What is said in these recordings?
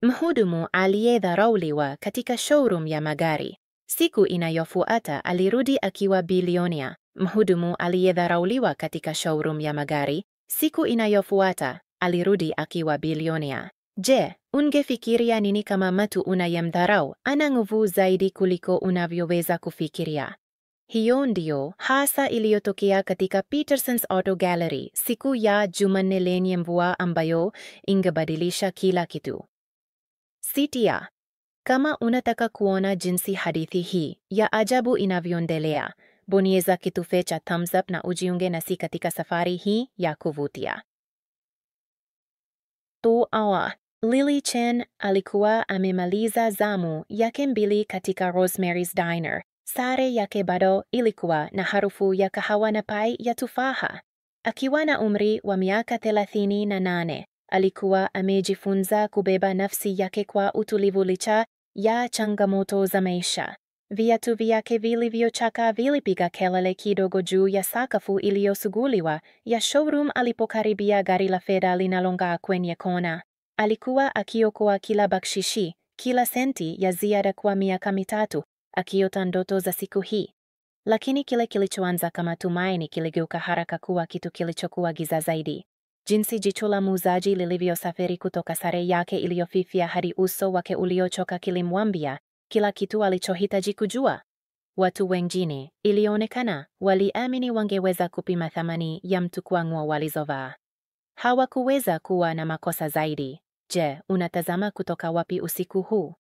Mhudumu aliyedharauliwa katika showroom ya magari. Siku inayofuata alirudi akiwa bilionia. Mhudumu aliyedharauliwa katika showroom ya magari. Siku inayofuata alirudi akiwa bilionia. Je, ungefikiria nini kama mtu unayemdharau ana nguvu zaidi kuliko unavyoweza kufikiria? Hiyo ndiyo hasa iliyotokea katika Peterson's Auto Gallery siku ya Jumanne lenye mvua ambayo ingebadilisha kila kitu. Sitia. Kama unataka kuona jinsi hadithi hii ya ajabu inavyoendelea, bonyeza kitufe cha thumbs up na ujiunge nasi katika safari hii ya kuvutia. Toa. Lily Chen alikuwa amemaliza zamu yake mbili katika Rosemary's Diner. Sare yake bado ilikuwa na harufu ya kahawa na pai ya tufaha. Akiwa na umri wa miaka 38, alikuwa amejifunza kubeba nafsi yake kwa utulivu licha ya changamoto za maisha. Viatu vyake vilivyochaka vilipiga kelele kidogo juu ya sakafu iliyosuguliwa ya showroom alipokaribia gari la fedha linalong'aa kwenye kona. Alikuwa akiokoa kila bakshishi, kila senti ya ziada kwa miaka 3, akiota ndoto za siku hii. Lakini kile kilichoanza kama tumaini kiligeuka haraka kuwa kitu kilichokuwa giza zaidi. Jinsi jicho la muuzaji lilivyosafiri kutoka sare yake iliyofifia hadi uso wake uliochoka kilimwambia kila kitu alichohitaji kujua. Watu wengine, ilionekana, waliamini wangeweza kupima thamani ya mtu kwa nguo walizovaa. Hawakuweza kuwa na makosa zaidi. Je, unatazama kutoka wapi usiku huu?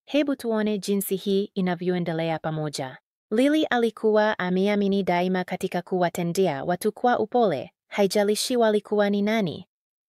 Hebu tuone jinsi hii inavyoendelea pamoja. Lily alikuwa ameamini daima katika kuwatendea watu kwa upole, haijalishi walikuwa ni nani.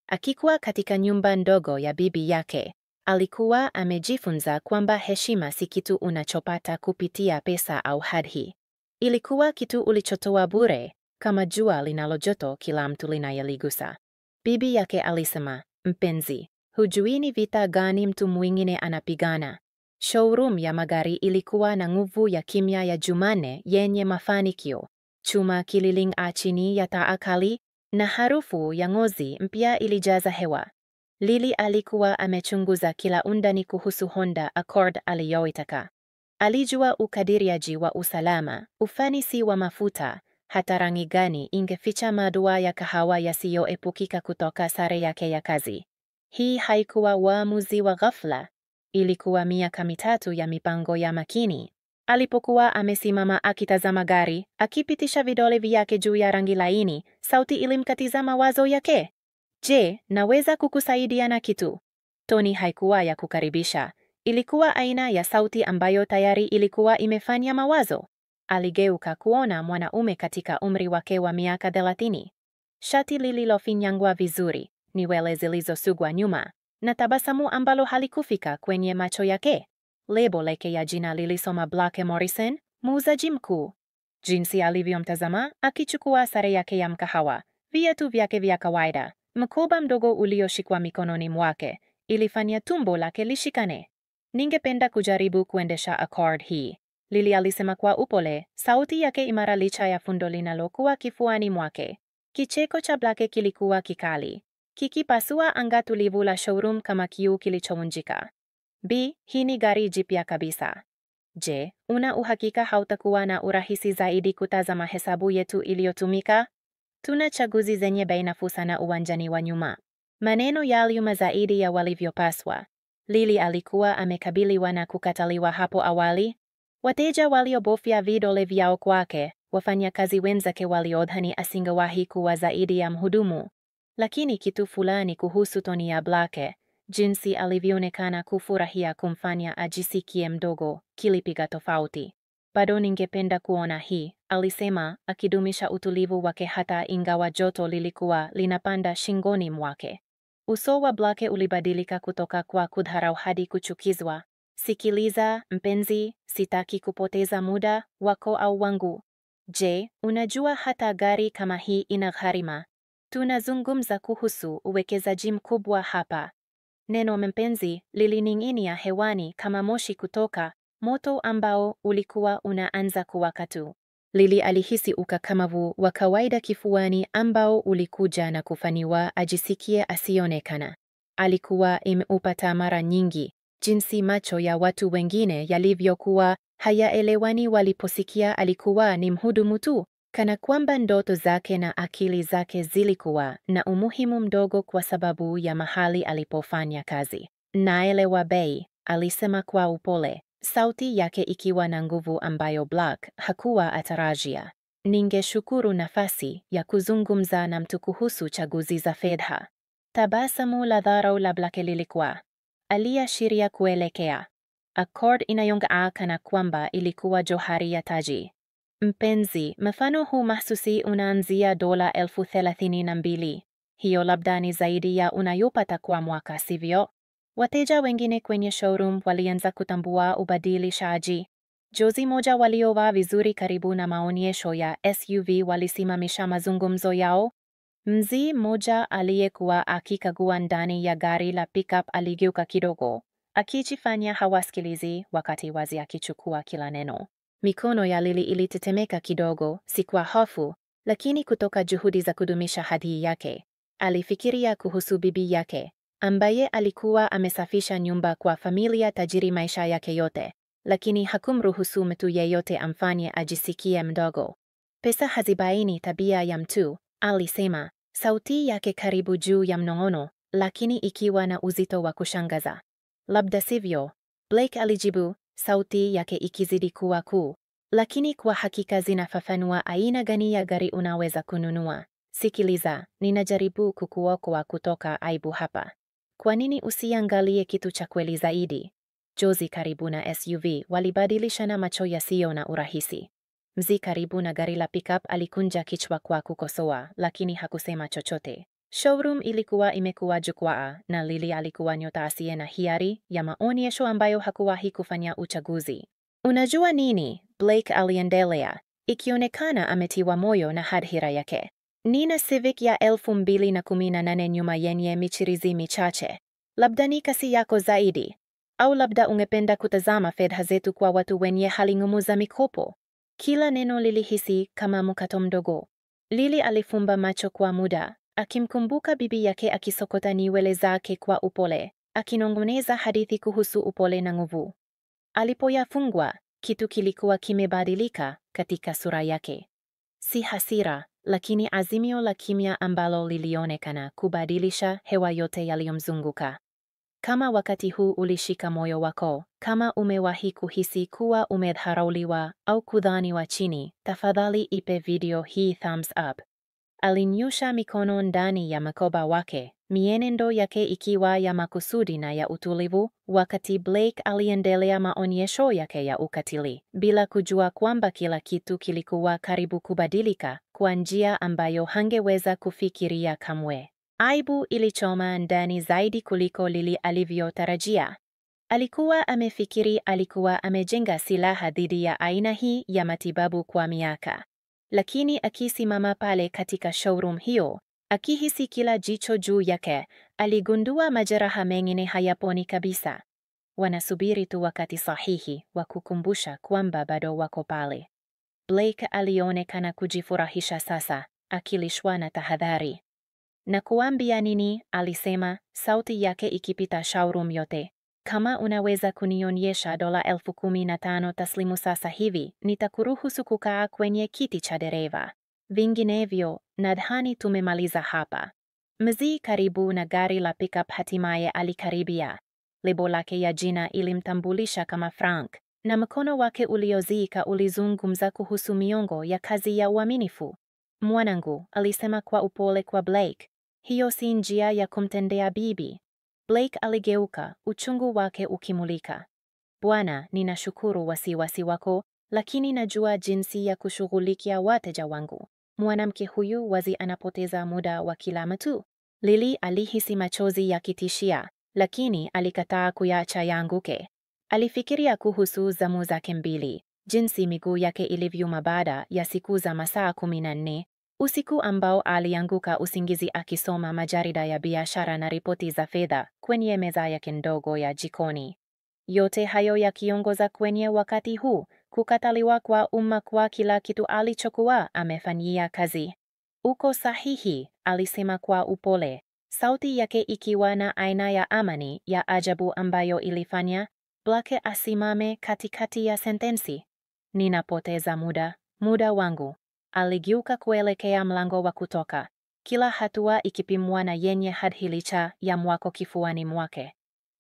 Akikuwa katika nyumba ndogo ya bibi yake, alikuwa amejifunza kwamba heshima si kitu unachopata kupitia pesa au hadhi. Ilikuwa kitu ulichotoa bure, kama jua linalojoto kila mtu linayeligusa. Bibi yake alisema, "Mpenzi, hujui ni vita gani mtu mwingine anapigana." Showroom ya magari ilikuwa na nguvu ya kimya ya Jumanne yenye mafanikio. Chuma kililing'aa chini ya taa kali na harufu ya ngozi mpya ilijaza hewa. Lily alikuwa amechunguza kila undani kuhusu Honda Accord aliyoitaka. Alijua ukadiriaji wa usalama, ufanisi wa mafuta, hata rangi gani ingeficha madoa ya kahawa yasiyoepukika kutoka sare yake ya kazi. Hii haikuwa uamuzi wa ghafla. Ilikuwa miaka 3 ya mipango ya makini. Alipokuwa amesimama akitazama gari, akipitisha vidole vyake juu ya rangi laini, sauti ilimkatiza mawazo yake. "Je, naweza kukusaidia na kitu?" Toni haikuwa ya kukaribisha. Ilikuwa aina ya sauti ambayo tayari ilikuwa imefanya mawazo. Aligeuka kuona mwanaume katika umri wake wa miaka 30. Shati lililofinyangwa vizuri, nywele zilizosugwa nyuma, na tabasamu ambalo halikufika kwenye macho yake. Lebo lake ya jina lilisoma Blake Morrison, muuzaji mkuu. Jinsi alivyomtazama akichukua sare yake ya mkahawa, viatu vyake vya kawaida, mkoba mdogo ulioshikwa mikononi mwake, ilifanya tumbo lake lishikane. "Ningependa kujaribu kuendesha Accord hii," Lily alisema kwa upole, sauti yake imara licha ya fundo linalokuwa kifuani mwake. Kicheko cha Blake kilikuwa kikali, kikipasua anga tulivu la showroom kama kioo kilichovunjika. "B, hii ni gari jipya kabisa. Je, una uhakika hautakuwa na urahisi zaidi kutazama hesabu yetu iliyotumika? Tuna chaguzi zenye bei nafuu sana uwanjani wa nyuma." Maneno yaliuma zaidi ya walivyopaswa. Lily alikuwa amekabiliwa na kukataliwa hapo awali. Wateja waliobofya vidole vyao kwake, wafanyakazi wenzake waliodhani asingewahi kuwa zaidi ya mhudumu. Lakini kitu fulani kuhusu toni ya Blake, jinsi alivyoonekana kufurahia kumfanya ajisikie mdogo, kilipiga tofauti. "Bado ningependa kuona hii," alisema, akidumisha utulivu wake hata ingawa joto lilikuwa linapanda shingoni mwake. Uso wa Blake ulibadilika kutoka kwa kudharau hadi kuchukizwa. "Sikiliza, mpenzi, sitaki kupoteza muda wako au wangu. Je, unajua hata gari kama hii ina gharama? Tunazungumza kuhusu uwekezaji mkubwa hapa." Neno mpenzi lilining'inia hewani kama moshi kutoka moto ambao ulikuwa unaanza kuwaka tu. Lily alihisi ukakamavu wa kawaida kifuani ambao ulikuja na kufaniwa ajisikie asionekana. Alikuwa imeupata mara nyingi, jinsi macho ya watu wengine yalivyokuwa hayaelewani waliposikia alikuwa ni mhudumu tu, kana kwamba ndoto zake na akili zake zilikuwa na umuhimu mdogo kwa sababu ya mahali alipofanya kazi. Naelewa bei, alisema kwa upole, sauti yake ikiwa na nguvu ambayo Black hakuwa atarajia. Ningeshukuru nafasi ya kuzungumza na mtu kuhusu chaguzi za fedha. Tabasamu la dharau la Black lilikuwa. Aliashiria kuelekea Accord inayong'aa kana kwamba ilikuwa johari ya taji. Mpenzi, mfano huu mahsusi unaanzia dola 32,000. Hiyo labda ni zaidi ya unayopata kwa mwaka, sivyo? Wateja wengine kwenye showroom walianza kutambua ubadilishaji. Jozi moja waliovaa vizuri karibu na maonyesho ya SUV walisimamisha mazungumzo yao. Mzee mmoja aliyekuwa akikagua ndani ya gari la pickup aligeuka kidogo, akijifanya hawasikilizi wakati wazi akichukua kila neno. Mikono ya Lily ilitetemeka kidogo, si kwa hofu, lakini kutoka juhudi za kudumisha hadhi yake. Alifikiria kuhusu bibi yake, ambaye alikuwa amesafisha nyumba kwa familia tajiri maisha yake yote, lakini hakumruhusu mtu yeyote amfanye ajisikie mdogo. Pesa hazibaini tabia ya mtu, alisema, sauti yake karibu juu ya mnong'ono, lakini ikiwa na uzito wa kushangaza. Labda sivyo, Blake alijibu, sauti yake ikizidi kuwa kuu. Lakini kwa hakika zinafafanua aina gani ya gari unaweza kununua. Sikiliza, ninajaribu kukuokoa kutoka aibu hapa. Kwa nini usiangalie kitu cha kweli zaidi? Jozi karibu na SUV walibadilishana macho yasiyo na urahisi. Mzee karibu na gari la pickup alikunja kichwa kwa kukosoa, lakini hakusema chochote. Showroom ilikuwa imekuwa jukwaa na Lily alikuwa nyota asiye na hiari ya maonyesho ambayo hakuwahi kufanya uchaguzi. Unajua nini? Blake aliendelea, ikionekana ametiwa moyo na hadhira yake. Nina Civic ya 2018 nyuma yenye michirizi michache. Labda ni kasi yako zaidi. Au labda ungependa kutazama fedha zetu kwa watu wenye hali ngumu za mikopo. Kila neno lilihisi kama mkato mdogo. Lily alifumba macho kwa muda, akimkumbuka bibi yake akisokota nywele zake kwa upole, akinong'oneza hadithi kuhusu upole na nguvu. Alipoyafungwa, kitu kilikuwa kimebadilika katika sura yake. Si hasira, lakini azimio la kimya ambalo lilionekana kubadilisha hewa yote yaliyomzunguka. Kama wakati huu ulishika moyo wako, kama umewahi kuhisi kuwa umedharauliwa au kudhaniwa chini, tafadhali ipe video hii thumbs up. Alinyosha mikono ndani ya mkoba wake, mienendo yake ikiwa ya makusudi na ya utulivu, wakati Blake aliendelea maonyesho yake ya ukatili, bila kujua kwamba kila kitu kilikuwa karibu kubadilika kwa njia ambayo hangeweza kufikiria kamwe. Aibu ilichoma ndani zaidi kuliko Lily alivyotarajia. Alikuwa amefikiri alikuwa amejenga silaha dhidi ya aina hii ya matibabu kwa miaka. Lakini akisimama pale katika showroom hiyo, akihisi kila jicho juu yake, aligundua majeraha mengine hayaponi kabisa. Wanasubiri tu wakati sahihi wa kukumbusha kwamba bado wako pale. Blake alionekana kujifurahisha sasa, akilishwa na tahadhari. Na kuambia nini, alisema, sauti yake ikipita showroom yote. Kama unaweza kunionyesha dola 15,000 taslimu sasa hivi, nitakuruhusu kukaa kwenye kiti cha dereva. Vinginevyo, nadhani tumemaliza hapa. Mzee karibu na gari la pickup hatimaye alikaribia. Lebo lake ya jina ilimtambulisha kama Frank, na mkono wake ulioziika ulizungumza kuhusu miongo ya kazi ya uaminifu. Mwanangu, alisema kwa upole kwa Blake, hiyo si njia ya kumtendea bibi. Blake aligeuka, uchungu wake ukimulika. Bwana, ninashukuru wasiwasi wako, lakini najua jinsi ya kushughulikia wateja wangu. Mwanamke huyu wazi anapoteza muda wa kila mtu. Lily alihisi machozi yakitishia, lakini alikataa kuyaacha yaanguke. Alifikiria kuhusu zamu zake mbili, jinsi miguu yake ilivyuma baada ya siku za masaa 14, usiku ambao alianguka usingizi akisoma majarida ya biashara na ripoti za fedha kwenye meza yake ndogo ya jikoni. Yote hayo yakiongoza kwenye wakati huu, kukataliwa kwa umma kwa kila kitu alichokuwa amefanyia kazi. Uko sahihi, alisema kwa upole, sauti yake ikiwa na aina ya amani ya ajabu ambayo ilifanya Blake asimame katikati ya sentensi. Ninapoteza muda wangu. Aligeuka kuelekea mlango wa kutoka, kila hatua ikipimwa na yenye hadhilicha ya mwako kifuani mwake.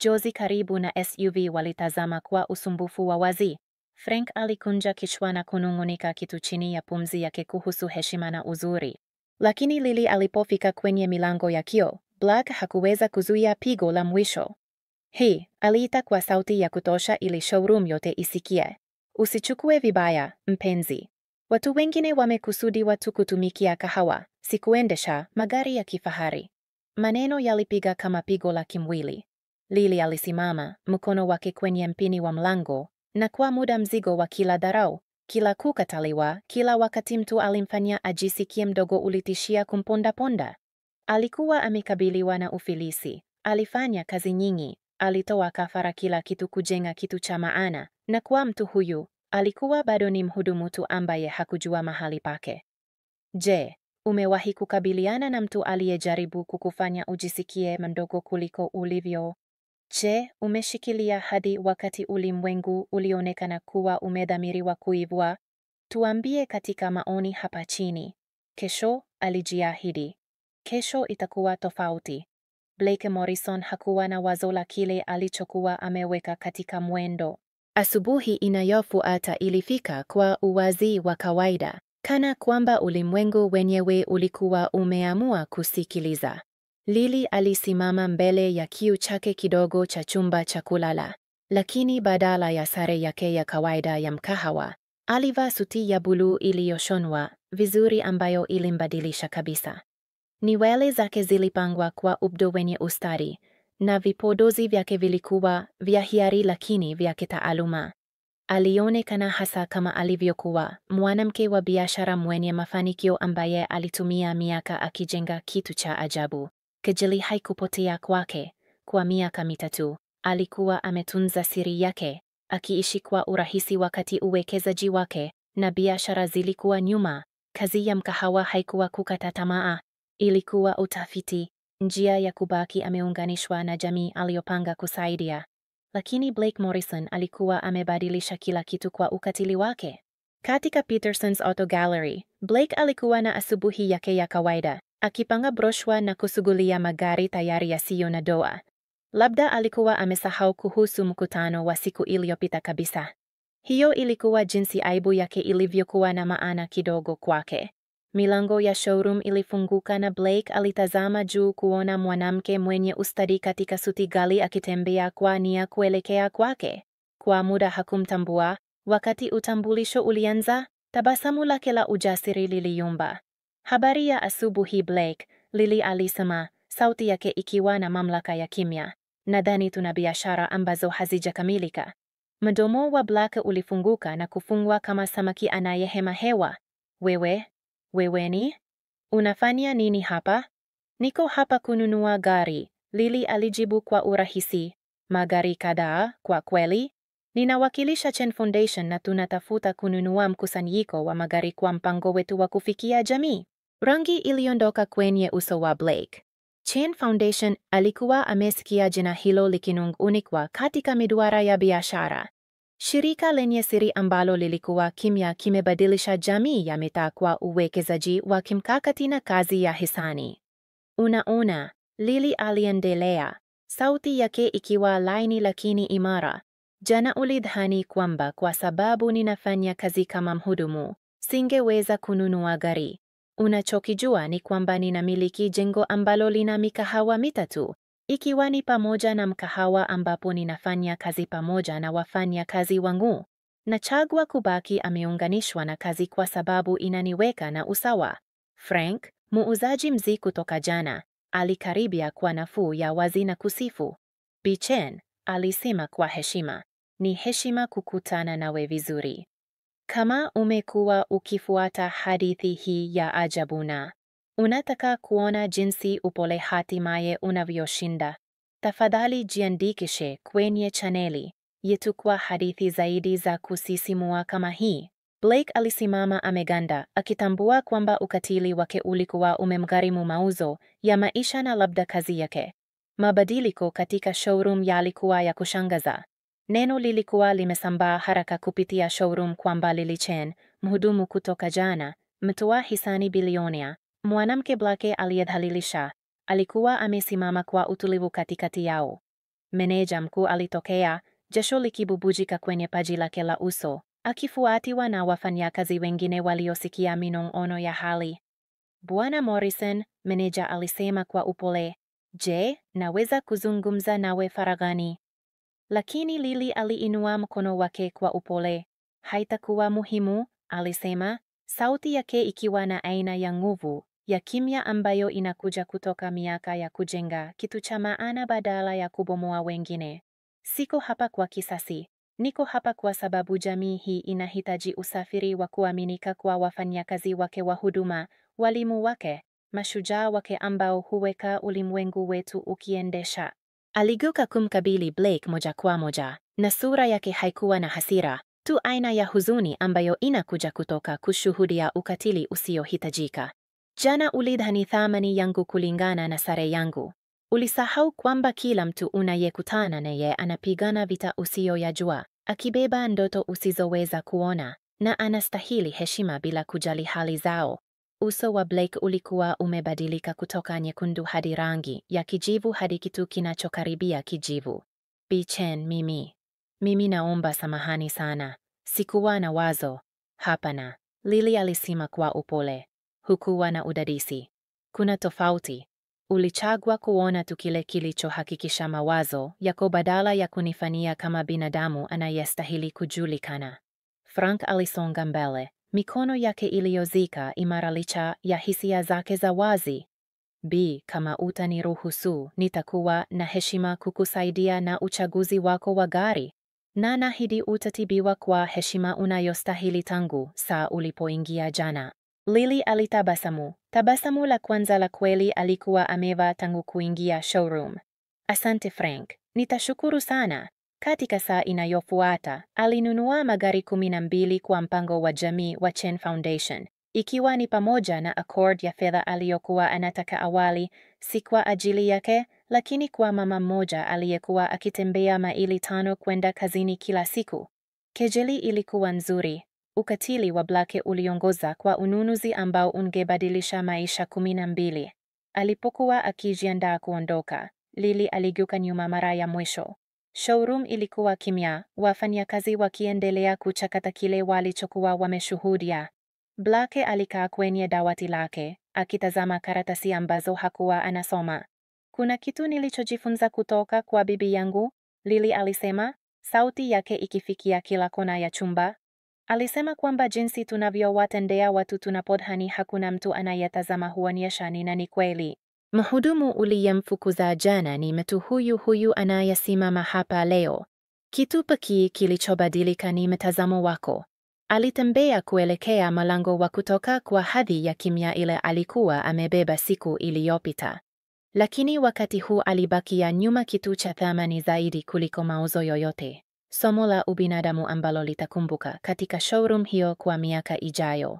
Jozi karibu na SUV walitazama kwa usumbufu wa wazi. Frank alikunja kichwa na kunung'unika kitu chini ya pumzi yake kuhusu heshima na uzuri. Lakini Lily alipofika kwenye milango ya kioo, Black hakuweza kuzuia pigo la mwisho. Hii, aliita kwa sauti ya kutosha ili showroom yote isikie. Usichukue vibaya, mpenzi. Watu wengine wamekusudiwa tu kutumikia kahawa, si kuendesha magari ya kifahari. Maneno yalipiga kama pigo la kimwili. Lily alisimama, mkono wake kwenye mpini wa mlango, na kwa muda mzigo wa kila dharau, kila kukataliwa, kila wakati mtu alimfanya ajisikie mdogo ulitishia kumpondaponda. Alikuwa amekabiliwa na ufilisi, alifanya kazi nyingi, alitoa kafara kila kitu kujenga kitu cha maana, na kwa mtu huyu, alikuwa bado ni mhudumu tu ambaye hakujua mahali pake. Je, umewahi kukabiliana na mtu aliyejaribu kukufanya ujisikie mdogo kuliko ulivyo? Je, umeshikilia hadi wakati ulimwengu ulionekana kuwa umedhamiriwa kuivua? Tuambie katika maoni hapa chini. Kesho, alijiahidi. Kesho itakuwa tofauti. Blake Morrison hakuwa na wazo la kile alichokuwa ameweka katika mwendo. Asubuhi inayofuata ilifika kwa uwazi wa kawaida, kana kwamba ulimwengu wenyewe ulikuwa umeamua kusikiliza. Lily alisimama mbele ya kiu chake kidogo cha chumba cha kulala, lakini badala ya sare yake ya kawaida ya mkahawa, alivaa suti ya buluu iliyoshonwa vizuri ambayo ilimbadilisha kabisa. Nywele zake zilipangwa kwa ubdo wenye ustadi, na vipodozi vyake vilikuwa vya hiari lakini vya kitaaluma. Alionekana hasa kama alivyokuwa, mwanamke wa biashara mwenye mafanikio ambaye alitumia miaka akijenga kitu cha ajabu. Kejeli haikupotea kwake. Kwa miaka 3, alikuwa ametunza siri yake, akiishi kwa urahisi wakati uwekezaji wake na biashara zilikuwa nyuma. Kazi ya mkahawa haikuwa kukata tamaa, ilikuwa utafiti, njia ya kubaki ameunganishwa na jamii aliyopanga kusaidia. Lakini Blake Morrison alikuwa amebadilisha kila kitu kwa ukatili wake. Katika Peterson's Auto Gallery, Blake alikuwa na asubuhi yake ya kawaida, akipanga broshwa na kusugulia magari tayari yasiyo na doa. Labda alikuwa amesahau kuhusu mkutano wa siku iliyopita kabisa. Hiyo ilikuwa jinsi aibu yake ilivyokuwa na maana kidogo kwake. Milango ya showroom ilifunguka na Blake alitazama juu kuona mwanamke mwenye ustadi katika suti ghali akitembea kwa nia kuelekea kwake. Kwa muda hakumtambua. Wakati utambulisho ulianza, tabasamu lake la ujasiri liliyumba. Habari ya asubuhi Blake, Lily alisema, sauti yake ikiwa na mamlaka ya kimya. Nadhani tuna biashara ambazo hazijakamilika. Mdomo wa Blake ulifunguka na kufungwa kama samaki anayehema hewa. Wewe ni? Unafanya nini hapa? Niko hapa kununua gari, Lily alijibu kwa urahisi. Magari kadhaa, kwa kweli. Ninawakilisha Chen Foundation na tunatafuta kununua mkusanyiko wa magari kwa mpango wetu wa kufikia jamii. Rangi iliondoka kwenye uso wa Blake. Chen Foundation alikuwa amesikia jina hilo likinung'unikwa katika miduara ya biashara. Shirika lenye siri ambalo lilikuwa kimya kimebadilisha jamii ya mitaa kwa uwekezaji wa kimkakati na kazi ya hisani. Unaona, Lily aliendelea, sauti yake ikiwa laini lakini imara. Jana ulidhani kwamba kwa sababu ninafanya kazi kama mhudumu, singeweza kununua gari. Unachokijua ni kwamba ninamiliki jengo ambalo lina mikahawa 3, ikiwa ni pamoja na mkahawa ambapo ninafanya kazi pamoja na wafanya kazi wangu. Nachagua kubaki ameunganishwa na kazi kwa sababu inaniweka na usawa. Frank, muuzaji mzee kutoka jana, alikaribia kwa nafuu ya wazi na kusifu. Bi Chen, alisema kwa heshima, ni heshima kukutana nawe vizuri. Kama umekuwa ukifuata hadithi hii ya ajabu na unataka kuona jinsi upole hatimaye unavyoshinda, tafadhali jiandikishe kwenye chaneli yetu kwa hadithi zaidi za kusisimua kama hii. Blake alisimama ameganda, akitambua kwamba ukatili wake ulikuwa umemgharimu mauzo ya maisha na labda kazi yake. Mabadiliko katika showroom yalikuwa ya kushangaza. Neno lilikuwa limesambaa haraka kupitia showroom kwamba Lily Chen, mhudumu kutoka jana, mtoa hisani bilionea, mwanamke Blake aliyedhalilisha, alikuwa amesimama kwa utulivu katikati yao. Meneja mkuu alitokea, jasho likibubujika kwenye paji lake la uso, akifuatiwa na wafanyakazi wengine waliosikia minong'ono ya hali. Bwana Morrison, meneja alisema kwa upole, "Je, naweza kuzungumza nawe faraghani?" Lakini Lily aliinua mkono wake kwa upole. "Haitakuwa muhimu," alisema, sauti yake ikiwa na aina ya nguvu ya kimya ambayo inakuja kutoka miaka ya kujenga kitu cha maana badala ya kubomoa wengine. "Siko hapa kwa kisasi. Niko hapa kwa sababu jamii hii inahitaji usafiri wa kuaminika kwa wafanyakazi wake wa huduma, walimu wake, mashujaa wake ambao huweka ulimwengu wetu ukiendesha." Aligeuka kumkabili Blake moja kwa moja, na sura yake haikuwa na hasira, tu aina ya huzuni ambayo inakuja kutoka kushuhudia ukatili usiohitajika. "Jana ulidhani thamani yangu kulingana na sare yangu. Ulisahau kwamba kila mtu unayekutana naye anapigana vita usiyoyajua, akibeba ndoto usizoweza kuona, na anastahili heshima bila kujali hali zao." Uso wa Blake ulikuwa umebadilika kutoka nyekundu hadi rangi ya kijivu hadi kitu kinachokaribia kijivu. "Bi Chen, mimi naomba samahani sana. Sikuwa na wazo." "Hapana," Lily alisema kwa upole. "Hukuwa na udadisi. Kuna tofauti. Ulichagua kuona tu kile kilichohakikisha mawazo yako badala ya kunifanyia kama binadamu anayestahili kujulikana." Frank alisonga mbele, mikono yake iliyozika imara licha ya hisia zake za wazi. "Bi, kama utaniruhusu, nitakuwa na heshima kukusaidia na uchaguzi wako wa gari, na naahidi utatibiwa kwa heshima unayostahili tangu saa ulipoingia jana." Lily alitabasamu, tabasamu la kwanza la kweli alikuwa amevaa tangu kuingia showroom. "Asante Frank, nitashukuru sana." Katika saa inayofuata, alinunua magari 12 kwa mpango wa jamii wa Chen Foundation, ikiwa ni pamoja na Accord ya fedha aliyokuwa anataka awali, si kwa ajili yake, lakini kwa mama mmoja aliyekuwa akitembea maili 5 kwenda kazini kila siku. Kejeli ilikuwa nzuri. Ukatili wa Blake uliongoza kwa ununuzi ambao ungebadilisha maisha 12. Alipokuwa akijiandaa kuondoka, Lily aligeuka nyuma mara ya mwisho. Showroom ilikuwa kimya, wafanyakazi wakiendelea kuchakata kile walichokuwa wameshuhudia. Blake alikaa kwenye dawati lake, akitazama karatasi ambazo hakuwa anasoma. "Kuna kitu nilichojifunza kutoka kwa bibi yangu," Lily alisema, sauti yake ikifikia kila kona ya chumba. "Alisema kwamba jinsi tunavyowatendea watu tunapodhani hakuna mtu anayetazama huonyesha ni nani kweli. Mhudumu uliyemfukuza jana ni mtu huyu huyu anayesimama hapa leo. Kitu pekee kilichobadilika ni mtazamo wako." Alitembea kuelekea mlango wa kutoka kwa hadhi ya kimya ile alikuwa amebeba siku iliyopita. Lakini wakati huu alibakia nyuma kitu cha thamani zaidi kuliko mauzo yoyote. Somo la ubinadamu ambalo litakumbuka katika showroom hiyo kwa miaka ijayo.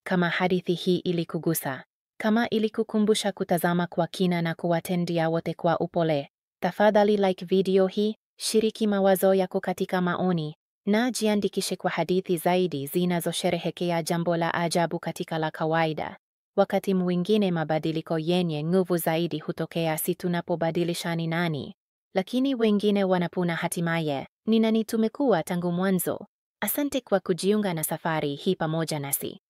Kama hadithi hii ilikugusa, kama ilikukumbusha kutazama kwa kina na kuwatendia wote kwa upole, tafadhali like video hii, shiriki mawazo yako katika maoni, na jiandikishe kwa hadithi zaidi zinazosherehekea jambo la ajabu katika la kawaida. Wakati mwingine mabadiliko yenye nguvu zaidi hutokea si tunapobadilisha ni nani, lakini wengine wanapuna hatimaye ni nani tumekuwa tangu mwanzo. Asante kwa kujiunga na safari hii pamoja nasi.